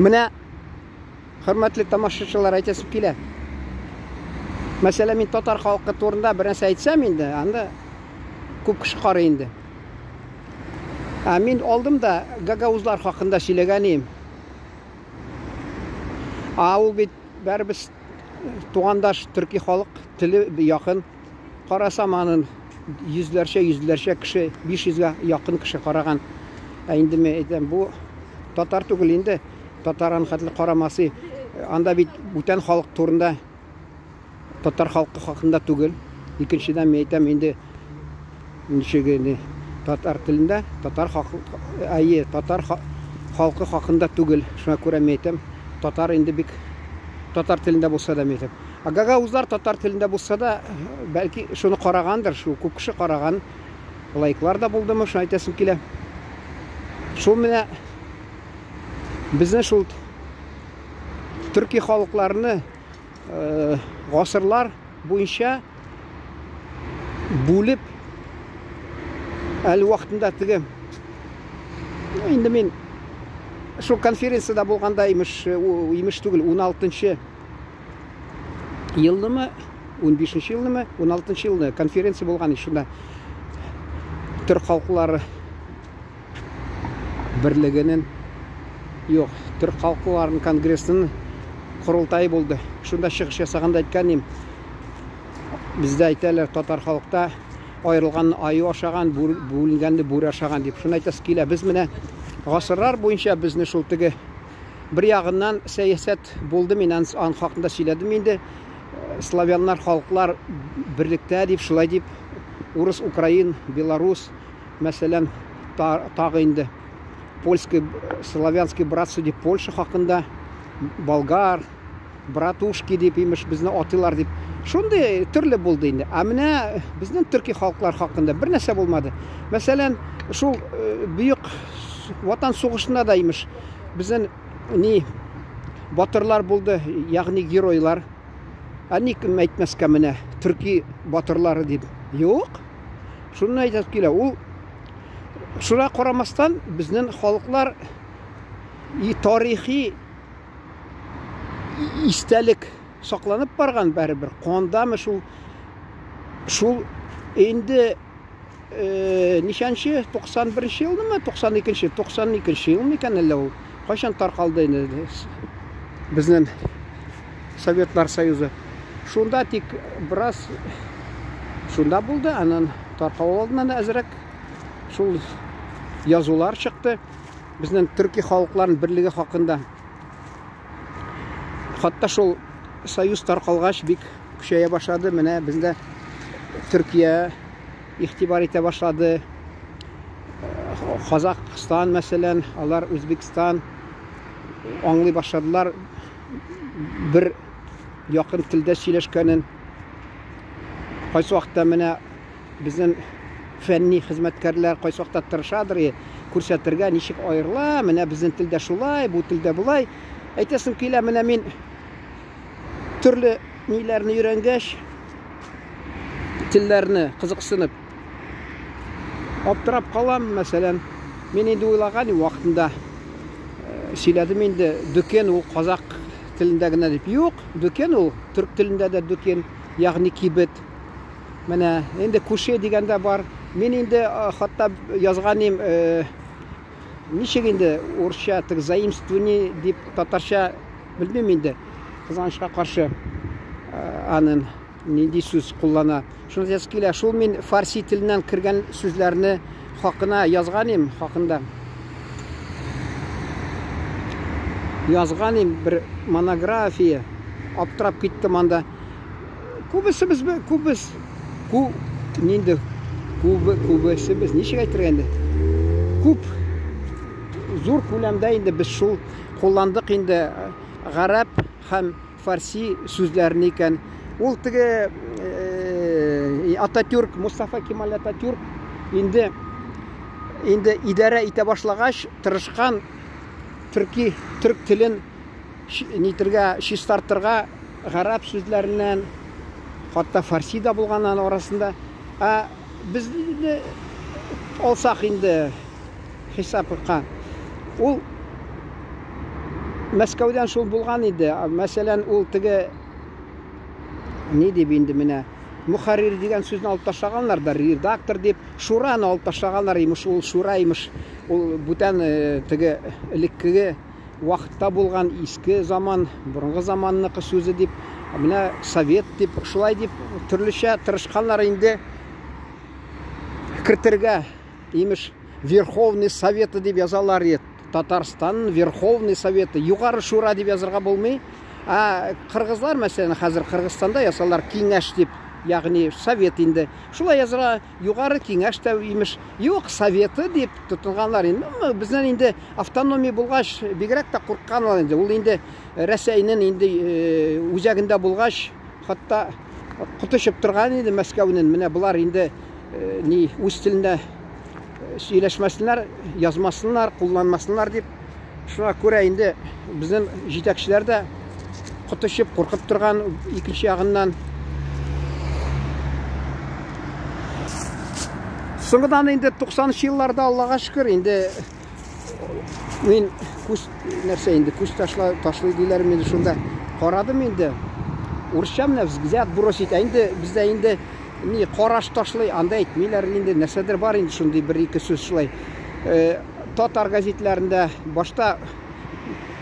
Менә, хөрмәтле тамашачылар, әйтәсем килә. Мәсәлән, мин татар халкы турында бер нәрсә әйтсәм инде, анда күп кеше карый инде. Ә мин алдым да гагаузлар хакында сөйләгән идем. Ә ул бит бәребез тугандаш төрки халык, теле якын. Карасам, анын йөзләрчә, йөзләрчә кеше, 500гә якын кеше караган. Ә инде мин әйтәм, бу татар түгел инде, татар аны хәтле карамасы. Анда бит бүтән халык турында, татар халкы хакында түгел. Икенчедән мин әйтәм, инде ничек инде татар телендә, татар халкы, әйе, татар халкы хакында түгел. Шуңа күрә мин әйтәм, татар инде бик татар телендә булса да мин әйтәм. Ә гагаузлар татар телендә булса да, бәлки шуны карагандыр, шул күп кеше караган. Лайклар да булдымы, шуны әйтәсем килә. Шул менә безнең шул төрки халыкларны гасырлар буенча бүлеп әле вакытында теге инде мин шул конференциядә булганда имеш, имеш түгел, 16 елнымы, 15 елнымы, 16 елны конференция булган шунда төрк халыклары берлегенең юк, төрк халыкларының конгрессының корылтайы булды. Шунда чыгыш ясаганда әйткән идем. Бездә әйтәләр, татар халыкта аерылганны аю ашаган, бүленгәнне бүре ашаган дип. Шуны әйтәсе килә. Без менә гасырлар буенча безне шул теге бер ягыннан сәясәт булды, мин аның хакында сөйләдем инде. Славяннар халыклар берлектә дип, шулай дип, урыс, украин, белорус, мәсәлән, тагы инде польский, славянский братство дип Польша хакында, болгар, братушки дип имеш безне атыйлар дип. Шундый төрле булды инде. Ә менә безнең төрки халыклар хакында бер нәрсә булмады. Мәсәлән, шул бөек Ватан сугышында да имеш безнең ни батырлар булды, ягъни геройлар. Ә ник әйтмәскә менә төрки батырлары дип? Юк. Шуны әйтәсе килә. Ул шуңа карамастан безнең халыклар и тарихи истәлек сакланып барган бәрібір. Қондамы шул шул инде ничәнче 91 елнымы 92 92 ел микән әллә ул кайчан таркалды инде безнең Советлар Союзы. Шунда тик бераз шунда булды, аннан таркау алдыннан әзрәк шул язулар чыкты. Безнең төрки халыкларының берлеге хакында. Хатта шул союз таркалгач бик көчәя башлады. Менә бездә Төркия игътибар итә башлады. Казахстан, мәсәлән, алар Үзбекстан аңлый башладылар бер якын телдә сөйләшкәнен. Кайсы вакытта менә безнең фәнни хезмәткәрләр кайсы вакытта тырышадыр күрсәтергә, ничек аерыла, менә безнең телдә шулай, бу телдә болай. Әйтәсем килә, менә мин төрле ниләрне өйрәнгәч, телләрне кызыксынып аптырап калам, мәсәлән, мин инде уйлаган идем вакытында сөйләдем инде, дүкен ул казак телендә генә дип. Юк, дүкен ул төрк телендә дә дүкен, ягъни кибет. Менә инде куше дигән дә бар. Мин инде хатта язган идем, ничек инде урысча теге заимствование дип татарча белмим инде. Кызганычка каршы анын нинди сүз куллана. Шуны әйтәсе килә, шул мин фарси теленнән кергән сүзләрне хакына язган идем, хакында. Язган идем бер монография. Аптырап киттем анда. Күбесебез, күбес, ку, нинди, күбе, күбесебез, ничек әйтергә инде? Күп, зур күләмдә инде без шул кулландык инде гарәп һәм фарси сүзләрен икән. Ул теге Ататюрк, Мустафа Кемаль Ататюрк инде инде идарә итә башлагач, тырышкан төрки төрк телен нитергә, чистартырга гарәп сүзләреннән, хатта фарси да булган аның арасында. Ә без инде алсак инде хисапка, ул Мәскәүдән шул булган иде. Мәсәлән, ул теге ни дип инде менә мөхәррир дигән сүзне алып ташлаганнар да, редактор дип, шураны алып ташлаганнар, имеш, ул шура, имеш, ул бүтән теге элеккеге вакытта булган иске заман, борынгы заманныкы сүзе дип, менә совет дип, шулай дип төрлечә тырышканнар инде кертергә, имеш, Верховный Советы дип язалар иде. Татарстан Верховный Советы, Югары Шура дип язырга булмый. Ә кыргызлар, мәсәлән, хәзер Кыргызстанда язалар киңәш дип, ягъни совет инде. Шулай язырга Югары киңәш тә имеш. Юк, советы дип тотынганнар инде. Безнең инде автономия булгач, бигрәк тә курыкканнар инде. Ул инде Рәсәйнең инде үзәгендә булгач, хатта коточып торган инде Мәскәүнең. Менә болар инде ни үз телендә сөйләшмәсеннәр, язмасыннар, кулланмасыннар дип. Шуңа күрә инде безнең җитәкчеләр дә коточып, куркып торган икенче ягыннан. Соңгыдан инде 90 елларда, Аллага шөкер, инде мин күз нәрсә инде күз ташла ташлый диләр инде, шунда карадым инде. Урысча менә взгляд бросить, ә инде бездә инде ни караш ташлый, анда әйтмиләр инде, нәрсәдер бар инде шундый бер-ике сүз шулай. Татар газетләрендә башта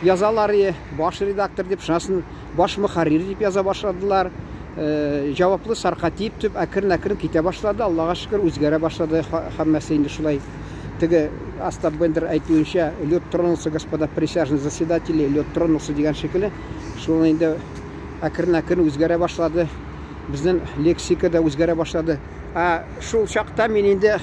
язалар баш редактор дип, шунасын баш мөхәррир дип яза башладылар. Җаваплы саркатип дип әкрен-әкрен китә башлады. Аллага шөкер, үзгәрә башлады һәммәсе инде шулай. Теге Остап Бендер әйтүенчә, лед тронулся, господа присяжные заседатели, лед тронулся дигән шикелле, шул инде әкрен-әкрен үзгәрә башлады. Безнең лексика да үзгәрә башлады. Ә шул чакта мин инде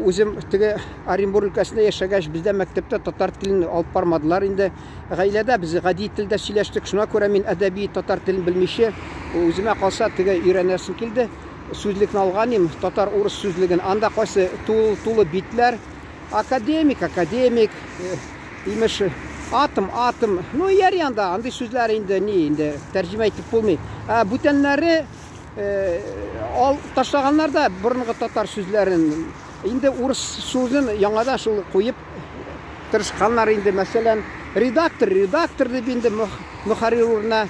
үзем теге Оренбург өлкәсендә яшәгәч, бездә мәктәптә татар телен алып бармадылар инде. Гаиләдә без гади телдә сөйләштек. Шуңа күрә мин әдәби татар телен белмичә, үземә калса теге өйрәнәсем килде. Сүзлекне алган идем, татар-урыс сүзлеген. Анда кайсы тулы битләр, академик, академик, имеш, атом, атом. Ну, ярый анда, андый сүзләр инде ни инде тәрҗемә итеп булмый. Ә бүтәннәре ал ташлаганнар да борынгы татар сүзләрен. Инде урыс сүзен яңадан шул куеп тырышканнар инде. Мәсәлән, редактор, редактор дип инде мөхәррир урынына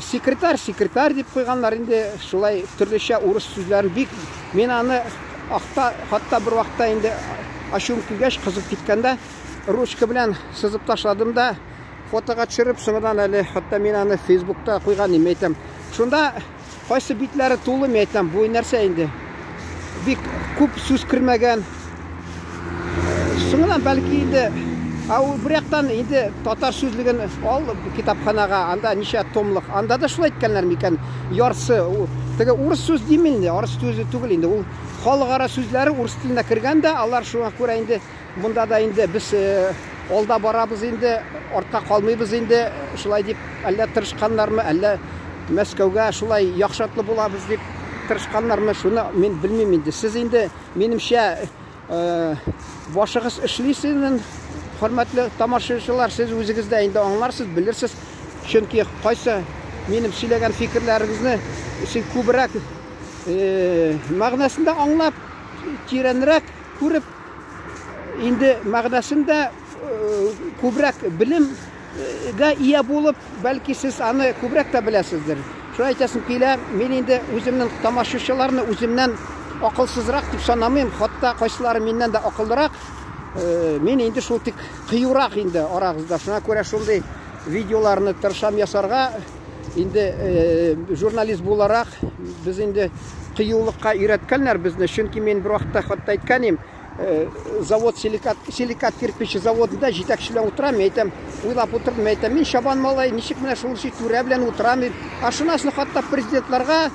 секретарь, секретарь дип куйганнар инде. Шулай төрлечә урыс сүзләрен бик мин аны ахта, хатта бер вакытта инде ачуым килгәч, кызып киткәндә ручка белән сызып ташладым да, фотога төшереп, соңыннан әле хатта мин аны Фейсбукта куйган идем, әйтәм. Шунда кайсы битләре тулы, мин әйтәм, бу нәрсә инде? Бик күп сүз кермәгән. Соңыннан бәлки инде, ә ул бер яктан инде татар сүзлеген ал китапханага, анда ничә томлык, анда да шулай әйткәннәр микән? Ярсы, теге урыс сүз димим инде, урыс сүзе түгел инде. Ул халыкара сүзләре урыс теленә кергән дә, алар шуңа күрә инде монда да инде без алда барабыз инде, артка калмыйбыз инде, шулай дип әллә тырышканнармы, әллә Мәскәүгә шулай яхшатлы булабыз дип тырышканнармы, шуны мин белмим инде. Сез инде минемчә башыгыз эшли сезнең, хөрмәтле тамашачылар, сез үзегез дә инде аңларсыз, белерсез. Чөнки кайсы минем сөйләгән фикерләрегезне сез күбрәк мәгънәсен дә аңлап, тирәнрәк күреп, инде мәгънәсен дә күбрәк белемгә ия булып, бәлки сез аны күбрәк тә беләсездер. Шулай әйтәсем килә, мин инде үземнең тамашачыларны үземнән акылсызрак дип санамыйм, хатта кайсылары миннән дә акыллырак. Мин инде шул тик кыюрак инде арагызда. Шуңа күрә шундый видеоларны тырышам ясарга. Инде журналист буларак без инде кыюлыкка өйрәткәннәр безне. Чөнки мин бер вакытта хатта әйткән идем, завод силикат кирпичи заводында җитәкче белән утырам, мин әйтәм, уйлап утырдым, мин әйтәм, мин чабан малай, ничек менә шул түрә белән утырам дип. Ә шунасын хатта президентларга,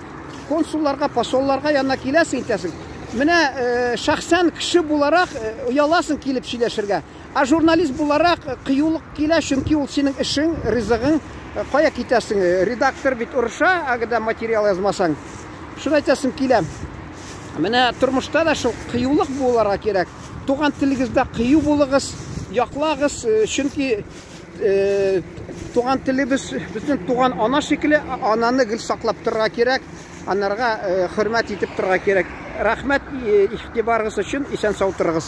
консулларга, посолларга янына киләсең, әйтәсең. Менә шәхсән кеше буларак ояласың килеп сөйләшергә. Ә журналист буларак кыюлык килә, чөнки ул синең эшең, ризыгың. Кая китәсең? Редактор бит орыша, әгәр материал язмасаң. Шуны әйтәсем килә. Менә тормышта да шул кыюлык булырга кирәк. Туган телегездә кыю булыгыз, яклагыз, чөнки туган телебез безнең туган ана шикелле, ананы гел саклап торырга кирәк, анарга хөрмәт итеп торырга кирәк. Рәхмәт игътибарыгыз өчен, исән сау торыгыз.